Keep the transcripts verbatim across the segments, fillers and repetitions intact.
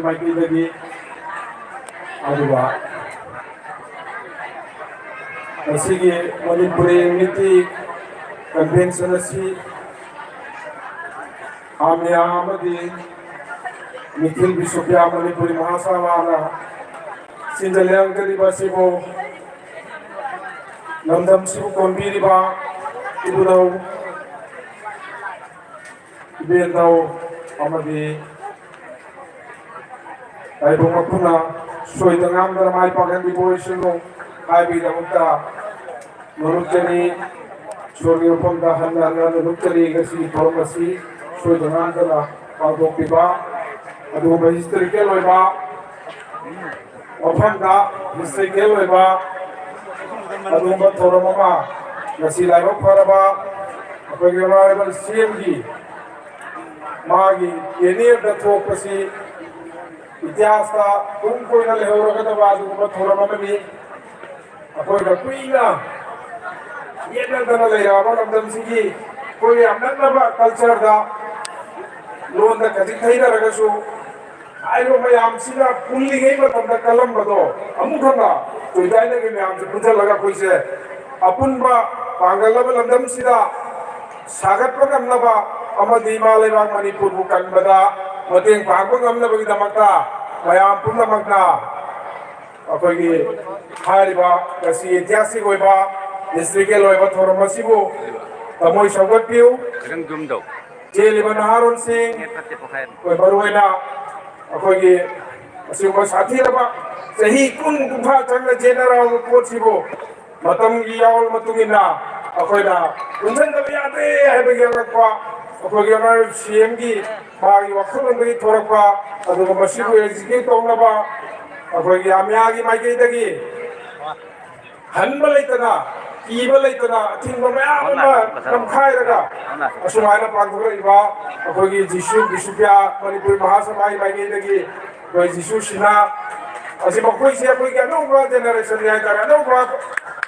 ꯃꯥꯏꯀꯩꯗꯒꯤ, ꯑꯗꯨꯒ ꯉꯁꯤꯒꯤ ꯃꯅꯤꯄꯨꯔꯤ ꯌꯨꯅꯤꯇꯤ ꯀꯟꯚꯦꯟꯁꯟ ꯑꯁꯤ ꯑꯃꯤꯌꯥ ꯑꯃꯗꯤ ꯅꯤꯈꯤꯜ ꯕꯤꯁꯨꯄ꯭ꯔꯤꯌꯥ ꯃꯅꯤꯄꯨꯔꯤ ꯃꯍꯥꯁꯚꯥꯅ ꯁꯤꯟꯖ ꯂꯥꯡꯖꯔꯤꯕ ꯑꯁꯤꯕꯨ, ꯂꯝꯗꯝꯁꯤꯕꯨ ꯀꯣꯟꯕꯤꯔꯤꯕ ꯏꯕꯨꯙꯧ, ꯏꯕꯦꯟꯙꯧ ꯑꯃꯗꯤ ꯇꯥꯏꯕꯪ ꯃꯄꯨꯅ ꯁꯣꯏꯗ ꯉꯥꯝꯗꯅ ꯃꯥꯏ ꯄꯥꯛꯍꯟꯕꯤꯕ ꯑꯣꯏꯁꯅꯨ ꯍꯥꯏꯕꯒꯤꯗꯃꯛꯇ ꯅꯣꯂꯨꯛꯆꯔꯤ꯫ ꯏꯁꯣꯔꯒꯤ ꯃꯐꯝꯗ ꯍꯟꯅ ꯍꯟꯅ ꯅꯣꯂꯨꯛꯆꯔꯤ꯫ ꯉꯁꯤꯒꯤ ꯊꯧꯔꯝ ꯑꯁꯤ ꯁꯣꯏꯗ ꯉꯥꯝꯗꯅ ꯄꯥꯡꯊꯣꯛꯄꯤꯕ, ꯑꯗꯨꯒꯨꯝꯕ ꯍꯤꯁꯇꯣꯔꯤꯀꯦꯜ ꯑꯣꯏꯕ ꯃꯐꯝꯗ ꯍꯤꯁꯇꯣꯔꯤꯀꯦꯜ ꯑꯣꯏꯕ ꯑꯗꯨꯒꯨꯝꯕ ꯊꯧꯔꯝ ꯑꯃ ꯉꯁꯤ ꯂꯥꯏꯕꯛ ꯐꯔꯕ ꯑꯩꯈꯣꯏꯒꯤ ꯑꯣꯅꯔꯦꯕꯜ ꯁꯤ ꯑꯦꯝꯒꯤ ꯃꯥꯒꯤ ꯇꯦꯅꯤꯌꯔꯗ ꯊꯣꯛꯄꯁꯤ ꯏꯇꯤꯍꯥꯁꯇ ꯇꯨꯡ ꯀꯣꯏꯅ ꯂꯩꯍꯧꯔꯒꯗꯕ ꯑꯗꯨꯒꯨꯝꯕ ꯊꯧꯔꯝ ꯑꯃꯅꯤ꯫ ꯑꯩꯈꯣꯏꯅ ꯀꯨꯏꯅ ꯌꯦꯠꯅꯗꯅ ꯂꯩꯔꯛꯑꯕ ꯂꯝꯗꯝꯁꯤꯒꯤ ꯑꯩꯈꯣꯏꯒꯤ ꯌꯥꯝ ꯅꯛꯅꯕ ꯀꯜꯆꯔꯗ ꯂꯣꯟꯗ ꯈꯖꯤꯛ ꯊꯩꯅꯔꯒꯁꯨ ꯍꯥꯏꯔꯤꯕ ꯃꯌꯥꯝꯁꯤꯅ ꯄꯨꯜꯂꯤꯉꯩ ꯃꯇꯝꯗ ꯀꯜꯂꯝꯕꯗꯣ ꯑꯃꯨꯛ ꯍꯟꯅ ꯇꯣꯏꯗꯥꯏꯅꯒꯤ ꯃꯌꯥꯝꯁꯦ ꯄꯨꯟꯁꯤꯜꯂꯒ ꯑꯩꯈꯣꯏꯁꯦ ꯑꯄꯨꯟꯕ ꯄꯥꯡꯒꯜ ꯑꯃ ꯂꯝꯗꯝꯁꯤꯗ ꯁꯥꯒꯠꯄ ꯉꯝꯅꯕ ꯑꯃꯗꯤ ꯏꯃꯥ ꯂꯩꯕꯥꯛ ꯃꯅꯤꯄꯨꯔꯕꯨ ꯀꯟꯕꯗ ꯃꯇꯦꯡ ꯄꯥꯡꯕ ꯉꯝꯅꯕꯒꯤꯗꯃꯛꯇ ꯃꯌꯥꯝ ꯄꯨꯝꯅꯃꯛꯅ ꯑꯩꯈꯣꯏꯒꯤ ꯍꯥꯏꯔꯤꯕ ꯉꯁꯤ ꯏꯇꯤꯍꯥꯁꯤꯛ ꯑꯣꯏꯕ ꯍꯤꯁꯇ꯭ꯔꯤꯀꯦꯜ ꯑꯣꯏꯕ ꯊꯧꯔꯝ ꯑꯁꯤꯕꯨ ꯊꯃꯣꯏ ꯁꯧꯒꯠꯄꯤꯌꯨ꯫ ꯈꯤꯇꯪ ꯖꯨꯝ ꯇꯧ꯫ ꯆꯦꯜꯂꯤꯕ ꯅꯍꯥꯔꯣꯜꯁꯤꯡ, ꯅꯦꯠ ꯐꯠꯇꯦ, ꯄꯣꯛꯈꯥꯏꯔꯦ꯫ ꯑꯩꯈꯣꯏ ꯃꯔꯨꯑꯣꯏꯅ ꯑꯩꯈꯣꯏꯒꯤ ꯑꯁꯤꯒꯨꯝꯕ ꯁꯥꯊꯤꯔꯕ ꯆꯍꯤ ꯀꯨꯟ ꯀꯨꯟꯊ꯭ꯔꯥ ꯆꯪꯅ ꯆꯦꯟꯅꯔꯛꯑꯕ ꯄꯣꯠꯁꯤꯕꯨ ꯃꯇꯝꯒꯤ ꯌꯥꯎꯔꯕ ꯃꯇꯨꯡ ꯏꯟꯅ ꯑꯩꯈꯣꯏꯅ ꯄꯨꯟꯁꯤꯟꯗꯕ ꯌꯥꯗꯦ ꯍꯥꯏꯕꯒꯤ ꯑꯉꯛꯄ ꯑꯩꯈꯣꯏꯒꯤ ꯑꯣꯅꯔꯦꯕꯜ ꯁꯤ ꯑꯦꯝꯒꯤ ꯃꯥꯒꯤ ꯋꯥꯈꯜꯂꯣꯟꯗꯒꯤ ꯊꯣꯔꯛꯄ, ꯑꯗꯨꯒ ꯃꯁꯤꯕꯨ ꯑꯦꯛꯖꯤꯀ꯭ꯌꯨꯠ ꯇꯧꯅꯕ ꯑꯩꯈꯣꯏꯒꯤ ꯑꯃꯤꯌꯥꯒꯤ ꯃꯥꯏꯀꯩꯗꯒꯤ ꯍꯟꯕ ꯂꯩꯇꯅ, ꯀꯤꯕ ꯂꯩꯇꯅ ꯑꯊꯤꯡꯕ ꯃꯌꯥꯝ ꯑꯃ ꯅꯝꯈꯥꯏꯔꯒ ꯑꯁꯨꯃꯥꯏꯅ ꯄꯥꯡꯊꯣꯛꯂꯛꯏꯕ ꯑꯩꯈꯣꯏꯒꯤ ꯖꯤꯁꯨ ꯕꯤꯁꯨꯄ꯭ꯔꯤꯌꯥ ꯃꯅꯤꯄꯨꯔ ꯃꯍꯥꯁꯚꯥꯒꯤ ꯃꯥꯏꯀꯩꯗꯒꯤ ꯑꯩꯈꯣꯏ ꯖꯤꯁꯨ ꯁꯤꯅꯥ ꯑꯁꯤ ꯃꯈꯣꯏꯁꯦ ꯑꯩꯈꯣꯏꯒꯤ ꯑꯅꯧꯕ ꯖꯦꯅꯦꯔꯦꯁꯟꯅꯤ ꯍꯥꯏꯇꯥꯔꯦ, ꯑꯅꯧꯕ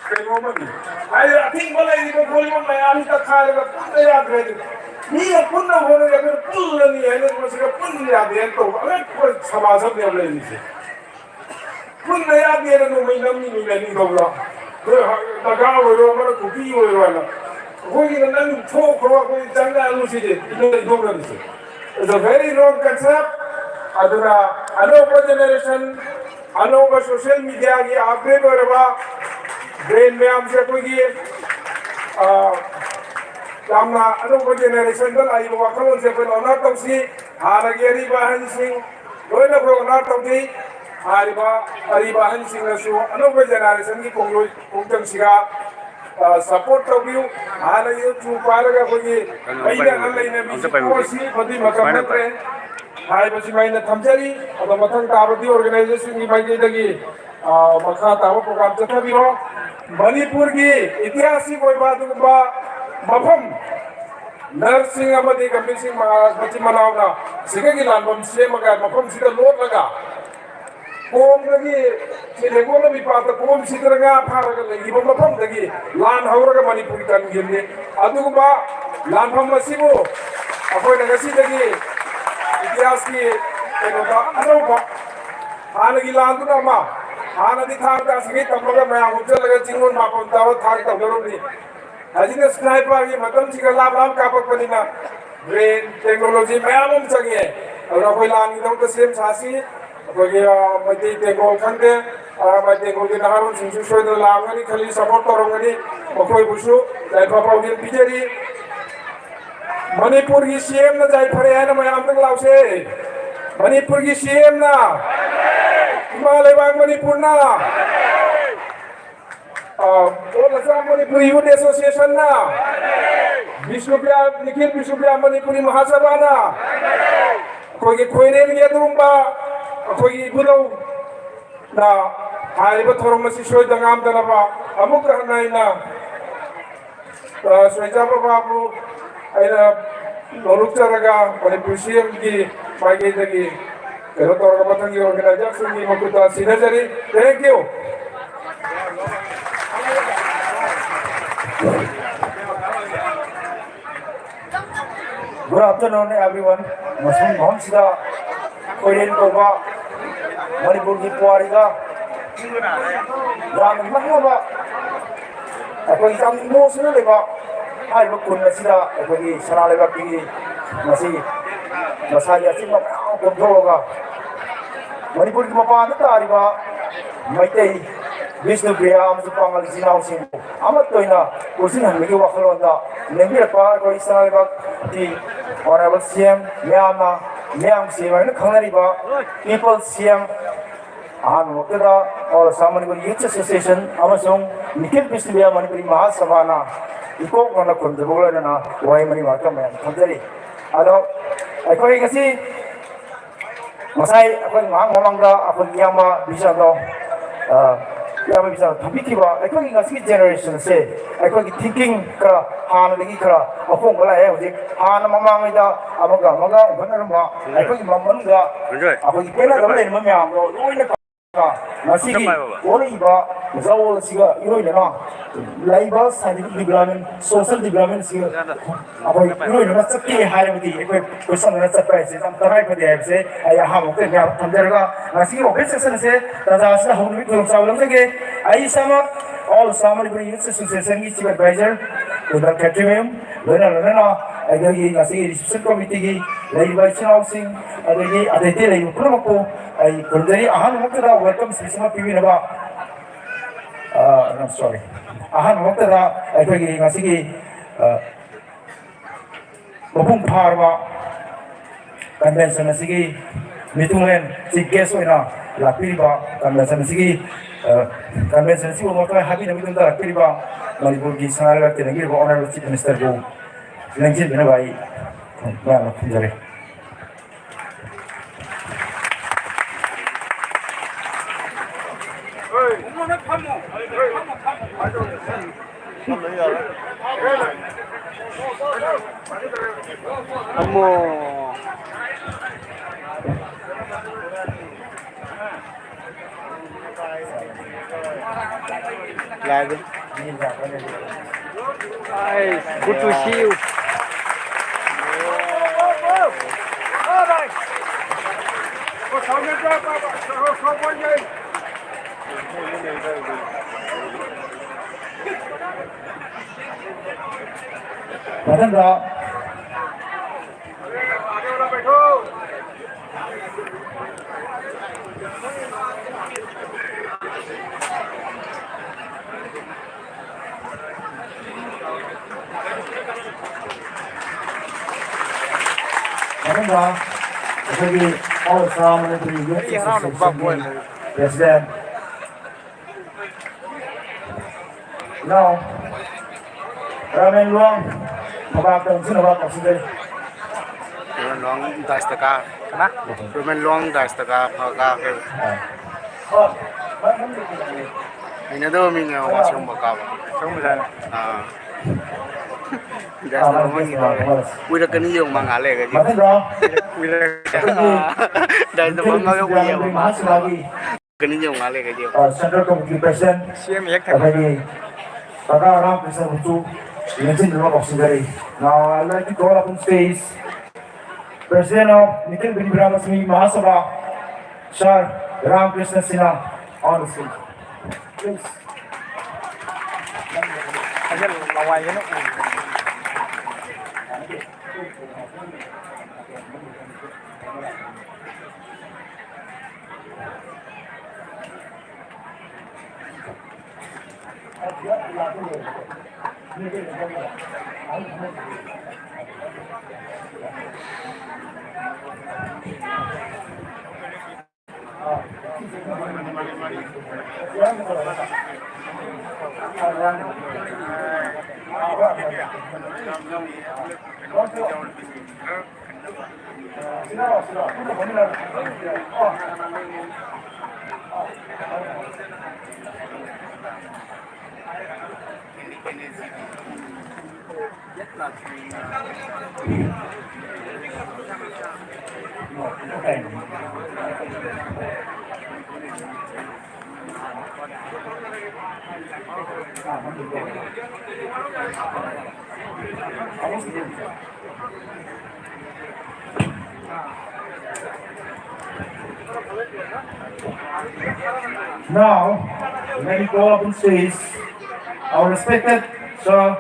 ꯀꯩꯅꯣ ꯑꯃꯅꯤ꯫ ꯍꯥꯏꯗꯤ ꯑꯊꯤꯡꯕ ꯂꯩꯔꯤꯕ ꯈꯣꯠꯂꯤꯕ ꯃꯌꯥꯝꯁꯤ ꯇꯛꯈꯥꯏꯔꯒ ꯄꯨꯟꯕ ꯌꯥꯗ꯭ꯔꯦ꯫ ꯃꯤꯅ ꯄꯨꯟꯅ ꯍꯣꯠꯅꯔꯦ, ꯑꯩꯈꯣꯏꯅ ꯄꯨꯜꯂꯅꯤ ꯍꯥꯏꯅ ꯃꯁꯤꯒ ꯄꯨꯟꯕ ꯌꯥꯗꯦ ꯍꯥꯏꯅ ꯇꯧꯕ ꯑꯉꯛꯄ ꯁꯃꯥꯖ ꯑꯃꯅꯦꯕ ꯂꯩꯔꯤꯁꯦ꯫ ꯄꯨꯟꯗ ꯌꯥꯗꯦꯅ ꯅꯣꯡꯃꯩ ꯅꯝꯃꯤ ꯃꯤ ꯂꯩꯅꯤꯡꯗꯧꯕ꯭ꯔꯣ? ꯅꯣꯏ ꯍ-, ꯅꯥꯒꯥ ꯑꯣꯏꯔꯣ, ꯑꯃꯅ ꯀꯨꯀꯤ ꯑꯣꯏꯔꯣ ꯍꯥꯏꯅ꯫ ꯑꯩꯈꯣꯏꯒꯤꯅ ꯅꯪ ꯊꯣꯛꯈ꯭ꯔꯣ, ꯑꯩꯈꯣꯏ ꯆꯪꯉꯛꯑꯅꯨ ꯁꯤꯗꯤ ꯏꯟꯅ ꯂꯩꯊꯣꯛꯅꯔꯤꯁꯦ꯫ It's a very wrong concept. ꯑꯗꯨꯅ ꯑꯅꯧꯕ generation, ꯑꯅꯧꯕ social media ꯒꯤ upgrade ꯑꯣꯏꯔꯕ brain ꯃꯌꯥꯝꯁꯦ ꯑꯩꯈꯣꯏꯒꯤ, ꯑ, ꯌꯥꯝꯅ ꯑꯅꯧꯕ generation ꯗ ꯂꯥꯛꯏꯕ ꯋꯥꯈꯜꯂꯣꯟꯁꯦ ꯑꯩꯈꯣꯏꯅ honor ꯇꯧꯁꯤ꯫ ꯍꯥꯟꯅꯒꯤ ꯑꯔꯤꯕ ꯑꯍꯟꯁꯤꯡ ꯂꯣꯏꯅ ꯑꯩꯈꯣꯏ honor ꯇꯧꯖꯩ꯫ ꯍꯥꯏꯔꯤꯕ ꯑꯔꯤꯕ ꯑꯍꯟꯁꯤꯡꯅꯁꯨ ꯑꯅꯧꯕ generation ꯒꯤ ꯈꯣꯡꯂꯣꯏ ꯈꯣꯡꯖꯪꯁꯤꯒ, ꯑ, support ꯇꯧꯕꯤꯌꯨ꯫ ꯍꯥꯟꯅꯒꯤ ꯎꯆꯨ ꯄꯥꯏꯔꯒ ꯑꯩꯈꯣꯏꯒꯤ ꯃꯩꯗ ꯑꯉꯥꯡ ꯂꯩꯅꯕꯤꯁꯤ ꯇꯣꯛꯑꯁꯤ, ꯃꯗꯨꯏ ꯃꯇꯝ ꯅꯠꯇ꯭ꯔꯦ ꯍꯥꯏꯕꯁꯤꯃ ꯑꯩꯅ ꯊꯝꯖꯔꯤ꯫ ꯑꯗꯣ ꯃꯊꯪ ꯇꯥꯕꯗꯤ organization ꯒꯤ ꯃꯥꯏꯀꯩꯗꯒꯤ, ꯑ, ꯃꯈꯥ ꯇꯥꯕ program ꯆꯠꯊꯕꯤꯔꯣ꯫ ꯃꯅꯤꯄꯨꯔꯒꯤ ꯏꯇꯤꯍꯥꯁꯤꯛ ꯑꯣꯏꯕ ꯑꯗꯨꯒꯨꯝꯕ ꯃꯐꯝ ꯅꯔꯁꯤꯡ ꯑꯃꯗꯤ ꯒꯝꯚꯤꯔ ꯁꯤꯡ ꯃꯍꯥꯔꯥꯖ ꯃꯆꯤꯟ ꯃꯅꯥꯎꯅ ꯁꯤꯒꯒꯤ ꯂꯥꯟꯐꯝ ꯁꯦꯝꯃꯒ ꯃꯐꯝꯁꯤꯗ ꯂꯣꯠꯂꯒ ꯀꯣꯝꯗꯒꯤ ꯁꯤ ꯂꯩꯉꯣꯜ ꯂꯝꯕꯤ ꯄꯥꯛꯇ ꯀꯣꯝꯁꯤꯗꯅ ꯉꯥ ꯐꯥꯔꯒ ꯂꯩꯈꯤꯕ ꯃꯐꯝꯗꯒꯤ ꯂꯥꯟ ꯍꯧꯔꯒ ꯃꯅꯤꯄꯨꯔ ꯀꯟꯈꯤꯕꯅꯤ꯫ ꯑꯗꯨꯒꯨꯝꯕ ꯂꯥꯟꯐꯝ ꯑꯁꯤꯕꯨ ꯑꯩꯈꯣꯏꯅ ꯉꯁꯤꯗꯒꯤ ꯏꯇꯤꯍꯥꯁꯀꯤ ꯀꯩꯅꯣꯗ ꯑꯅꯧꯕ ꯍꯥꯟꯅꯒꯤ ꯂꯥꯟꯗꯨꯅ ꯑꯃ, ꯍꯥꯟꯅꯗꯤ ꯊꯥꯡ ꯇꯥꯁꯤꯉꯩ ꯇꯝꯃꯒ ꯃꯌꯥꯝ ꯍꯨꯞꯆꯜꯂꯒ ꯆꯤꯡꯂꯣꯟ ꯃꯥꯄꯟ ꯇꯧꯔ ꯊꯥꯡ ꯇꯧꯅꯔꯝꯃꯤ꯫ ꯍꯧꯖꯤꯛꯅ sniper ꯒꯤ ꯃꯇꯝꯁꯤꯒ ꯂꯥꯞ ꯂꯥꯞ ꯀꯥꯞꯄꯛꯄꯅꯤꯅ brain technology ꯃꯌꯥꯝ ꯑꯃ ꯆꯪꯉꯦ꯫ ꯑꯗꯨꯅ ꯑꯩꯈꯣꯏ ꯂꯥꯟꯒꯤꯗꯃꯛꯇ ꯁꯦꯝ ꯁꯥꯁꯤ꯫ ꯑꯩꯈꯣꯏꯒꯤ, ꯑ, ꯃꯩꯇꯩ ꯇꯦꯡꯒꯣꯜ ꯈꯪꯗꯦ, ꯑ, ꯃꯩꯇꯩ ꯇꯦꯡꯒꯣꯜꯒꯤ ꯅꯍꯥꯔꯣꯜꯁꯤꯡꯁꯨ ꯁꯣꯏꯗꯅ ꯂꯥꯛꯑꯝꯒꯅꯤ ꯈꯜꯂꯤ, support ꯇꯧꯔꯝꯒꯅꯤ꯫ ꯃꯈꯣꯏꯕꯨꯁꯨ ꯌꯥꯏꯐ ꯄꯥꯎꯖꯦꯜ ꯄꯤꯖꯔꯤ꯫ ꯃꯅꯤꯄꯨꯔꯒꯤ C M ꯅ ꯌꯥꯏꯐꯔꯦ ꯍꯥꯏꯅ ꯃꯌꯥꯝ ꯑꯝꯇꯪ ꯂꯥꯎꯁꯦ꯫ ꯃꯅꯤꯄꯨꯔꯒꯤ C M ꯅ, ꯏꯃꯥ ꯂꯩꯕꯥꯛ ꯃꯅꯤꯄꯨꯔꯅ, ꯑ, All Assam Manipuri Youth Association ꯅ, ꯕꯤꯁꯅꯨꯄ꯭ꯔꯤꯌꯥ, ꯅꯤꯈꯤꯜ ꯕꯤꯁꯅꯨꯄ꯭ꯔꯤꯌꯥ ꯃꯅꯤꯄꯨꯔꯤ ꯃꯍꯥꯁꯕꯥꯅ ꯑꯩꯈꯣꯏꯒꯤ ꯈꯣꯏꯔꯦꯟꯒꯤ ꯑꯗꯨꯒꯨꯝꯕ ꯑꯩꯈꯣꯏꯒꯤ ꯏꯕꯨꯙꯧꯅ ꯍꯥꯏꯔꯤꯕ ꯊꯧꯔꯝ ꯑꯁꯤ ꯁꯣꯏꯗ ꯉꯥꯝꯗꯅꯕ ꯑꯃꯨꯛꯀ ꯍꯟꯅ ꯑꯩꯅ, ꯑ, ꯁꯣꯏꯖꯥ ꯕꯕꯥꯕꯨ ꯑꯩꯅ ꯅꯣꯂꯨꯛꯆꯔꯒ ꯃꯅꯤꯄꯨꯔ C M ꯒꯤ ꯃꯥꯏꯀꯩꯗꯒꯤ ꯀꯩꯅꯣ ꯇꯧꯔꯒ ꯃꯊꯪꯒꯤ organizer ꯁꯤꯡꯒꯤ ꯃꯈꯨꯠꯇ ꯁꯤꯟꯅꯖꯔꯤ꯫ Thank you. Good afternoon, everyone. ꯃꯁꯤꯒꯤ ꯃꯐꯝꯁꯤꯗ ꯈꯣꯏꯔꯦꯟ ꯀꯧꯕ ꯃꯅꯤꯄꯨꯔꯒꯤ ꯄꯨꯋꯥꯔꯤꯗ ꯌꯥꯝꯅ ꯅꯛꯅꯕ ꯑꯩꯈꯣꯏꯒꯤ ꯌꯥꯝ ꯏꯃꯣꯁꯅꯦꯜ ꯑꯣꯏꯕ ꯍꯥꯏꯔꯤꯕ ꯈꯨꯟ ꯑꯁꯤꯗ ꯑꯩꯈꯣꯏꯒꯤ ꯁꯅꯥ ꯂꯩꯕꯥꯛꯀꯤ ꯉꯁꯤ ꯃꯁꯥꯒꯤ ꯑꯆꯤꯟꯕ ꯃꯌꯥꯝ ꯑꯃ ꯀꯣꯝꯊꯣꯛꯑꯒ ꯃꯅꯤꯄꯨꯔꯒꯤ ꯃꯄꯥꯟꯗ ꯇꯥꯔꯤꯕ ꯃꯩꯇꯩ, ꯕꯤꯁꯅꯨꯄ꯭ꯔꯤꯌꯥ ꯑꯃꯁꯨꯡ ꯄꯥꯉꯜ ꯏꯆꯤꯜ ꯏꯅꯥꯎꯁꯤꯡꯕꯨ ꯑꯃꯠꯇ ꯑꯣꯏꯅ ꯄꯨꯟꯁꯤꯟꯍꯟꯕꯒꯤ ꯋꯥꯈꯜꯂꯣꯟꯗ ꯂꯦꯡꯕꯤꯔꯛꯄ ꯑꯩꯈꯣꯏ ꯁꯅꯥ ꯂꯩꯕꯥꯛꯀꯤ ꯑꯣꯅꯔꯦꯕꯜ ꯁꯤ ꯑꯦꯝ, ꯃꯌꯥꯝꯅ, ꯃꯤꯌꯥꯝꯒꯤ ꯁꯤ ꯑꯦꯝ ꯍꯥꯏꯅ ꯈꯪꯅꯔꯤꯕ ꯄꯤꯄꯜ ꯁꯤ ꯑꯦꯝ, ꯑꯍꯥꯟꯕ ꯃꯛꯇꯗ All Assam Manipuri Youth Association ꯑꯃꯁꯨꯡ ꯅꯤꯈꯤꯜ ꯕꯤꯁꯅꯨꯄ꯭ꯔꯤꯌꯥ ꯃꯅꯤꯄꯨꯔꯤ ꯃꯍꯥꯁꯚꯥꯅ ꯏꯀꯣꯛ ꯅꯣꯟꯅ ꯈꯨꯔꯨꯝꯖꯕꯒ ꯂꯣꯏꯅꯅ ꯋꯥꯍꯩ ꯃꯔꯤ ꯃꯉꯥ ꯃꯌꯥꯝ ꯊꯝꯖꯔꯤ꯫ ꯑꯗꯣ ꯑꯩꯈꯣꯏ ꯉꯁꯤ, ꯉꯁꯥꯏ ꯑꯩꯈꯣꯏ ꯉꯥꯏꯍꯥꯛ ꯃꯃꯥꯡꯗ ꯑꯩꯈꯣꯏꯒꯤ ꯏꯌꯥꯝꯕ ꯕꯤꯁꯥꯜꯗꯣ, ꯑ, ꯏꯌꯥꯝꯕ ꯕꯤꯁꯥꯜ ꯊꯝꯕꯤꯈꯤꯕ ꯑꯩꯈꯣꯏꯒꯤ ꯉꯁꯤꯒꯤ ꯖꯦꯅꯦꯔꯦꯁꯟꯁꯦ, ꯑꯩꯈꯣꯏꯒꯤ ꯊꯤꯡꯀꯤꯡ ꯈꯔ ꯍꯥꯟꯅꯗꯒꯤ ꯈꯔ ꯑꯍꯣꯡꯕ ꯂꯥꯛꯑꯦ ꯍꯧꯖꯤꯛ꯫ ꯍꯥꯟꯅ ꯃꯃꯥꯡꯉꯩꯗ ꯑꯃꯒ ꯑꯃꯒ ꯍꯣꯠꯅꯔꯝꯕ ꯑꯩꯈꯣꯏꯒꯤ ꯃ-, ꯃꯅꯨꯡꯗ ꯑꯩꯈꯣꯏꯒꯤ ꯄꯦꯟꯅꯗꯕ ꯂꯩꯔꯝꯕ ꯃꯌꯥꯝꯗꯣ ꯂꯣꯏꯅ ꯉꯁꯤꯒꯤ ꯑꯣꯜꯂꯛꯏꯕ ꯖꯋꯣꯜ ꯑꯁꯤꯒ ꯏꯔꯣꯏꯅꯅ ꯂꯩꯕ scientific development, social development ꯑꯁꯤꯒ ꯑꯩꯈꯣꯏ ꯏꯔꯣꯏꯅꯅ ꯆꯠꯀꯦ ꯍꯥꯏꯔꯕꯗꯤ ꯑꯩꯈꯣꯏ ꯄꯨꯟꯁꯤꯟꯅꯅ ꯆꯠꯄ ꯍꯥꯏꯁꯦ ꯌꯥꯝ ꯇꯉꯥꯏ ꯐꯗꯦ ꯍꯥꯏꯕꯁꯦ ꯑꯩ ꯑꯍꯥꯟꯕ ꯃꯛꯇꯗ ꯃꯌꯥꯝ ꯊꯝꯖꯔꯒ, ꯉꯁꯤꯒꯤ open session ꯑꯁꯦ ꯇꯥꯟꯖꯥ ꯑꯁꯤꯗ ꯍꯧꯅꯕꯒꯤ ꯈꯨꯗꯣꯡꯆꯥꯕ ꯂꯧꯖꯒꯦ꯫ ꯑꯩ ꯏꯁꯥꯃꯛ All Assam Manipuri Youth Association ꯒꯤ chief advisor ꯀꯨꯟꯗꯜ ꯈꯦꯇ꯭ꯔꯤꯃꯌꯨꯝ, ꯂꯣꯏꯅ ꯂꯣꯏꯅꯅ ꯑꯩꯈꯣꯏꯒꯤ ꯉꯁꯤꯒꯤ reception committee ꯒꯤ ꯂꯩꯔꯤꯕ ꯏꯆꯤꯜ ꯏꯅꯥꯎꯁꯤꯡ, ꯑꯗꯒꯤ ꯑꯇꯩ ꯑꯇꯩ ꯂꯩꯔꯤꯕ ꯄꯨꯝꯅꯃꯛꯄꯨ ꯑꯩ ꯈꯨꯔꯨꯝꯖꯔꯤ꯫ ꯑꯍꯥꯟꯕ ꯃꯛꯇꯗ welcome speech ꯑꯃ ꯄꯤꯕꯤꯅꯕ, ꯑ, I'm sorry, ꯑꯍꯥꯟꯕ ꯃꯛꯇꯗ ꯑꯩꯈꯣꯏꯒꯤ ꯉꯁꯤꯒꯤ, ꯑ, ꯃꯄꯨꯡ ꯐꯥꯔꯕ convention ꯑꯁꯤꯒꯤ ꯃꯤꯊꯨꯡꯂꯦꯟ chief guest ꯑꯣꯏꯅ ꯂꯥꯛꯄꯤꯔꯤꯕ, convention ꯑꯁꯤꯒꯤ, ꯑ, convention ꯑꯁꯤꯕꯨ ꯃꯄꯨꯡ ꯐꯥꯍꯟꯕꯤꯅꯕꯒꯤꯗꯃꯛꯇ ꯂꯥꯛꯄꯤꯔꯤꯕ ꯃꯅꯤꯄꯨꯔꯒꯤ ꯁꯅꯥ ꯂꯩꯕꯥꯛꯀꯤ ꯂꯩꯉꯥꯛꯂꯣꯟ Honourable Chief Minister ꯕꯨ ꯂꯦꯡꯁꯤꯟꯕꯤꯅꯕ ꯑꯩ ꯃꯌꯥꯝꯅ ꯈꯨꯝꯖꯔꯤ꯫ ꯐꯝꯃꯣ꯫ Glad. Hi, good to see you. ꯃꯊꯪꯗ ꯃꯊꯪꯗ ꯑꯩꯈꯣꯏꯒꯤ ꯑꯣꯜ ꯑꯁꯥꯝ ꯃꯅꯤꯄꯨꯔꯤ ꯌꯨꯠ ꯑꯦꯁꯣꯁꯤꯌꯦꯁꯟꯒꯤ ꯄ꯭ꯔꯦꯁꯤꯗꯦꯟ ꯏꯅꯥꯎ ꯔꯥꯃꯦꯟ ꯂꯣꯡ, ꯊꯕꯥꯛꯇ ꯎꯟꯁꯤꯟꯅꯕ ꯀꯧꯁꯤꯟꯖꯔꯤ꯫ ꯔꯣꯃꯦꯟ ꯂꯣꯡ ꯗꯥꯏꯁꯇ ꯀꯥ-, ꯀꯅꯥ? ꯔꯣꯃꯦꯟ ꯂꯣꯡ ꯗꯥꯏꯁꯇ ꯀꯥ-, ꯀꯥꯈ꯭ꯔꯦ꯫ ꯑꯥ꯫ ꯍꯩꯅꯗꯕ ꯃꯤꯅꯦꯕ ꯃꯥ ꯁꯤꯒꯨꯝꯕ ꯀꯥꯕ꯫ ꯁꯤꯒꯨꯝꯕꯁꯦ꯫ ꯑꯥ꯫ ꯗꯥꯏꯁꯇ ꯐꯝꯍꯟꯈꯤꯗꯧꯔꯦ꯫ ꯎꯏꯔꯛꯀꯅꯤ ꯌꯦꯡꯉꯨ ꯃꯥ ꯉꯥꯏꯍꯥꯛ ꯂꯩꯔꯒꯗꯤ꯫ ꯃꯊꯪꯗ ꯑꯩꯈꯣꯏꯒꯤ ꯑꯥ꯫ ꯗꯥꯏꯁꯇ ꯐꯝꯃꯒ ꯎꯏꯌꯦꯕ ꯃꯥ꯫ ꯃꯍꯥꯁꯃꯥꯒꯤ ꯀꯅꯤ ꯌꯦꯡꯉꯨ ꯉꯥꯏꯍꯥꯛ ꯂꯩꯔꯒꯗꯤ ꯌꯦꯡꯉꯨ꯫ ꯑ, Central Committee President, ꯁꯤ ꯑꯦꯝ ꯍꯦꯛ ꯊꯦꯡꯅꯕ꯫ ꯑꯩꯈꯣꯏꯒꯤ ꯀꯀꯥ ꯔꯥꯝꯀ꯭ꯔꯤꯁꯅ ꯕꯨꯁꯨ ꯂꯦꯡꯁꯤꯟꯗꯨꯅ ꯀꯧꯁꯤꯟꯖꯔꯤ꯫ Now, I'd like to call upon stage President of Nikhil Bini Brahma Samiti Mahasabha, Sir Ramkrishna Sinha, on the stage. Please. ꯑꯁꯤ ꯂꯋꯥꯏꯁꯤꯅ ꯎ꯫ Now, let me call up on stage our respected Sir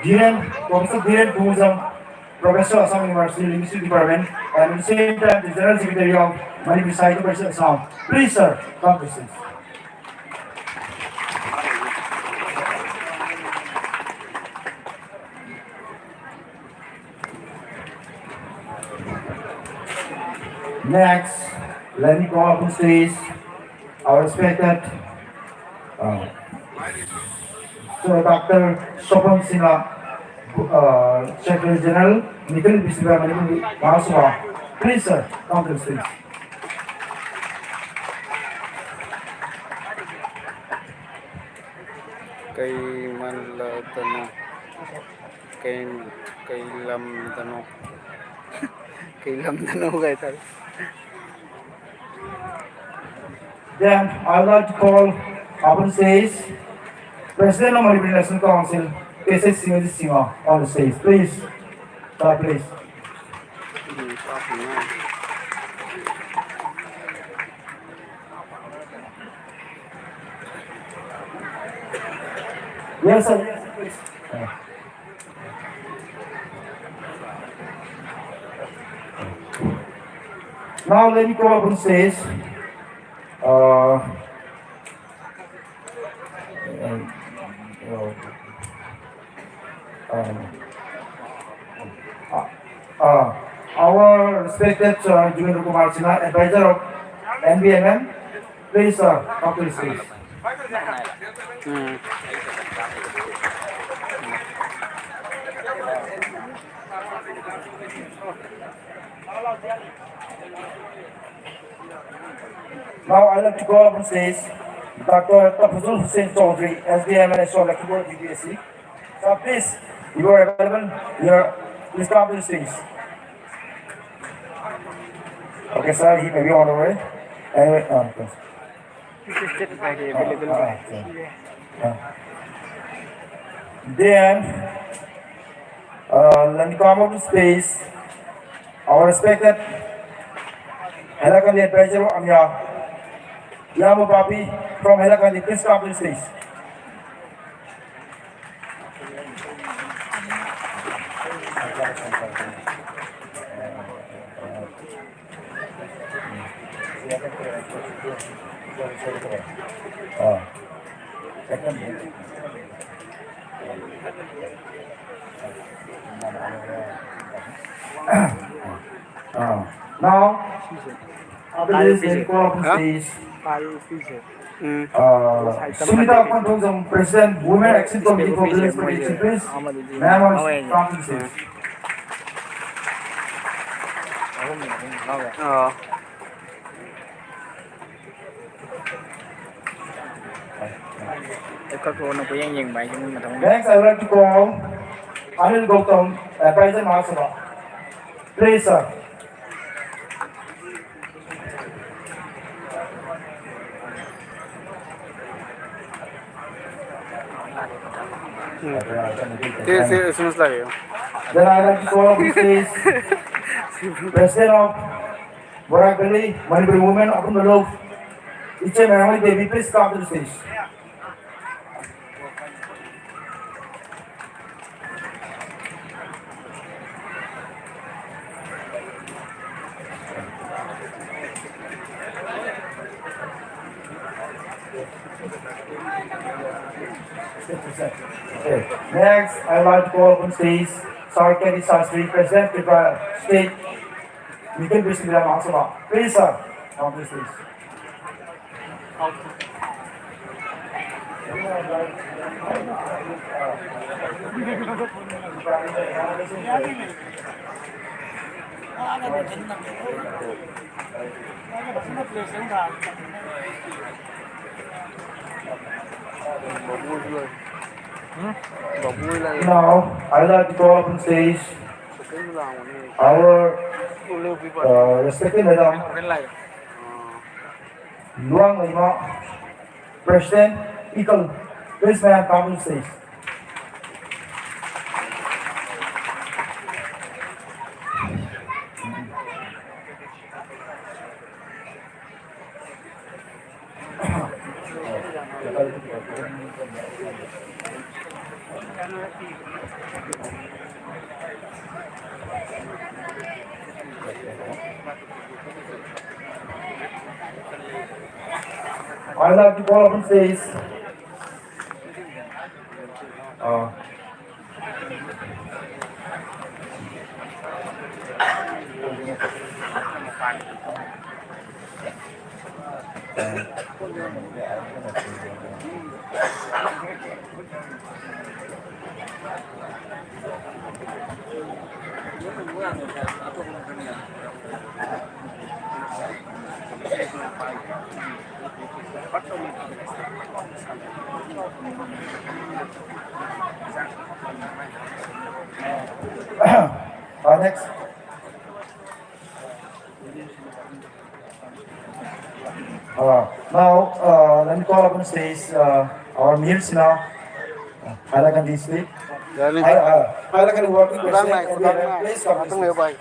Dhiren, Professor Dhiren Phoungjam, Professor, Assam University, Linguistic Department, and at the same time the General Secretary of Manipuri Sahitya Parishad Assam. Please, sir, come to stage. Next, let me call up on stage our respected, uh, Sir Doctor Swapan Sinha, uh, Secretary General, Nikhil Biswa Manipur Mahasabha. Please, sir, come to the stage. ꯀꯩ ꯃꯜꯂꯗꯅꯣ, ꯀꯩ, ꯀꯩ ꯂꯝꯗꯅꯣ, ꯀꯩ ꯂꯝꯗꯅꯣ ꯀꯥꯏ ꯇꯧꯔꯦ꯫ Then I would like to call upon stage President of Manipur National Council, K C Singh Singha, on the stage, please. Sir, please. Yes, sir. Yes, sir, please. Now let me call upon stage. Uh, um, uh, um, uh, uh, our respected uh, Jitendra Kumar Sinha, advisor of N B M M, please, uh, come to the stage. Now I like to call upon stage Doctor Tafazul Hussain Chaudhary, S D M and S O Lakhimpur B P S C. Sir, please, you are available. You are, please come to the stage. Okay, sir, he may be on the way. Anyway, uh, okay. This is just like available. Uh, uh, uh. Then, uh, let me come up to space. Our respected Hailakandi Advisor Amya. Yamababi from Hailakandi, please come to the stage. Ah. Now, after this, we call up on stage, uh, Sumita Kwanthongjam, President, Women Action Committee for Village Protection, please. Ma'am, come to the stage. ꯑꯩ ꯀꯛꯊꯣꯛꯑꯣꯅ ꯀꯣꯏꯌꯦꯡ ꯌꯦꯡꯕ ꯍꯥꯏꯁꯦ ꯃꯣꯏ ꯃꯊꯪ Next, I would like to call Anil Gautam, Advisor Mahasabha. Please, sir. ꯁꯤ, ꯁꯤ, ꯁꯤ ꯂꯥꯛꯑꯦ꯫ Then I would like to call up the stage President of Barak Valley Manipuri Women Akhundalu, Iche Merangli Devi, please come to the stage. Okay. Next, I would like to call upon stage Sir K D Sastry, President, Tripura State Mikir Bishnu Mahasabha. Please, sir, come to the stage. Now, I would like to call up on stage our, uh, respected madam, Luang Lima, President, Ikal. Please, ma'am, come to stage. I'd like to call upon stage. Uh, Uh, next. Uh, now, uh, let me call upon stage uh, our Mir Sina, uh, Hailakandi State. Hai- uh, Hailakandi Working President, and we have please come to stage.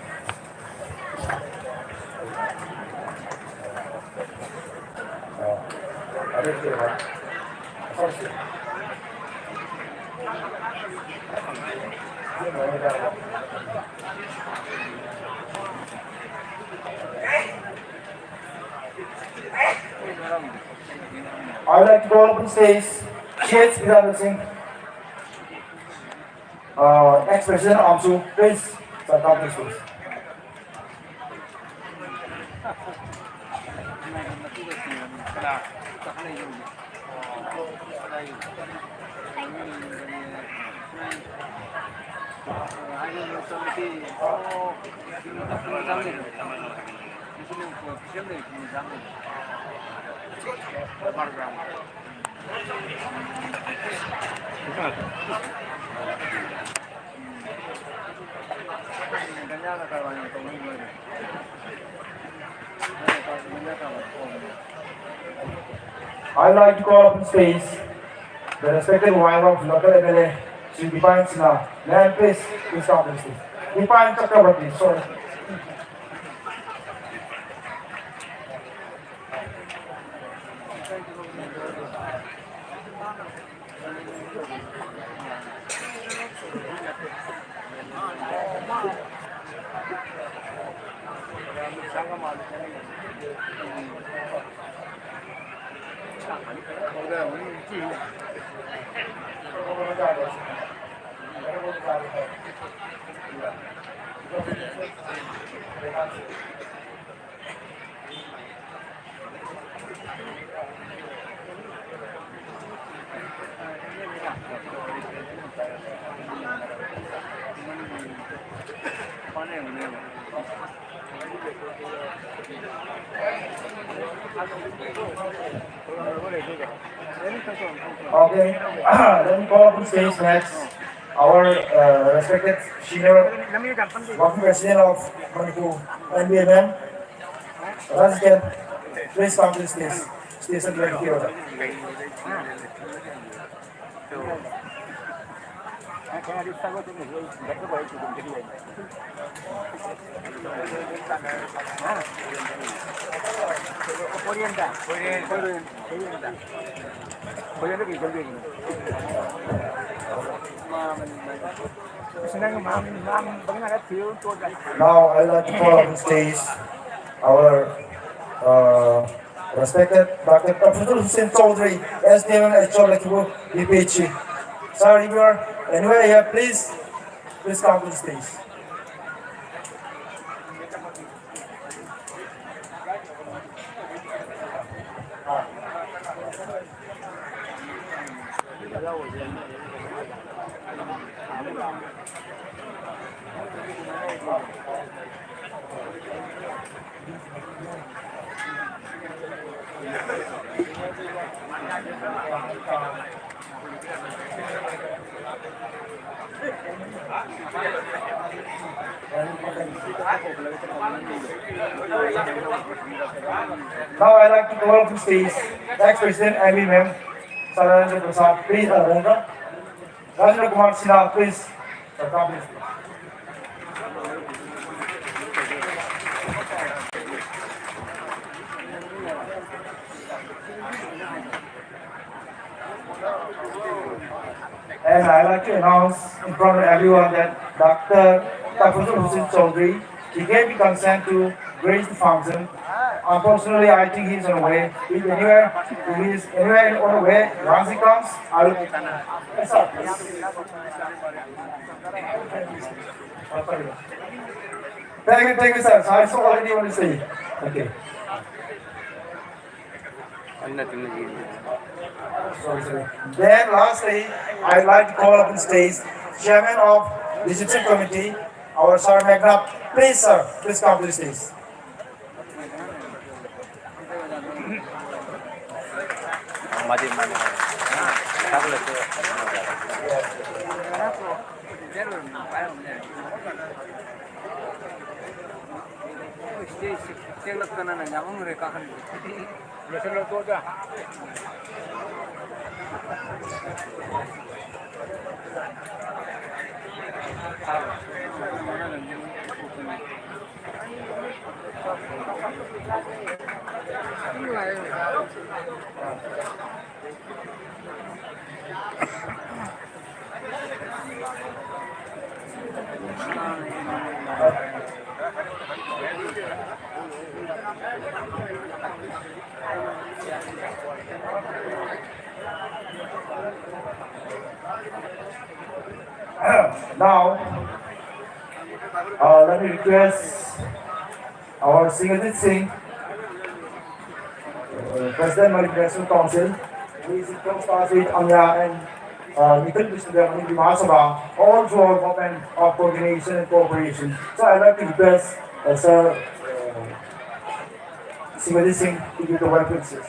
I'd like to call upon stage Shades Bidhan Singh, uh, ex-president AMSU, please, sir, come to stage. I'd like to call upon stage the respected wife of local M L A, Shri Dipan Sinha. Ma'am, please, please come to the stage. Dipan Chakraborty, sorry. Okay, let me call up on stage next our uh, respected senior working president of Manipur, N B M M, Raj Kent. Please come to the stage. Station right here. Now I would like to call on stage our uh, respected Doctor Tafizul Hussain Chaudhary, S D M M H O Lakhibu, B P H C. Sir, if you are anywhere here, please, please come to the stage. Now I like to call to stage ex-president M E M, Sarananda Prasad, please, uh, Rajendra Kumar Sinha, please, uh, come, please. And I like to announce in front of everyone that Doctor Tafizul Hussain Chaudhary, he gave the consent to grace the function Unfortunately, I think he's on the way. If anywhere, if he's anywhere on the way, once he comes, I will. Yes, sir, please. Thank you, thank you, sir. Sir is already on the stage. Okay. Sorry, sir. Then lastly, I'd like to call up on stage Chairman of Reception Committee, our Sir Meghnad. Please, sir, please come to the stage. Now, uh, let me request our Singh Ajit Singh, uh, President, Manipur National Council, who is in close touch with AMYA and, uh, Nikhil Vishnu Deva, Manipur Mahasabha, all through our government of coordination and cooperation. So I'd like to request, uh, Sir, uh, Singh Ajit Singh to give the welcome speech.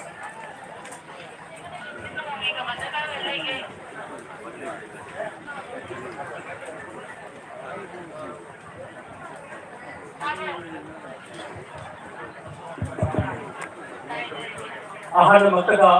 ꯑꯍꯥꯟꯕꯃꯛꯇꯗ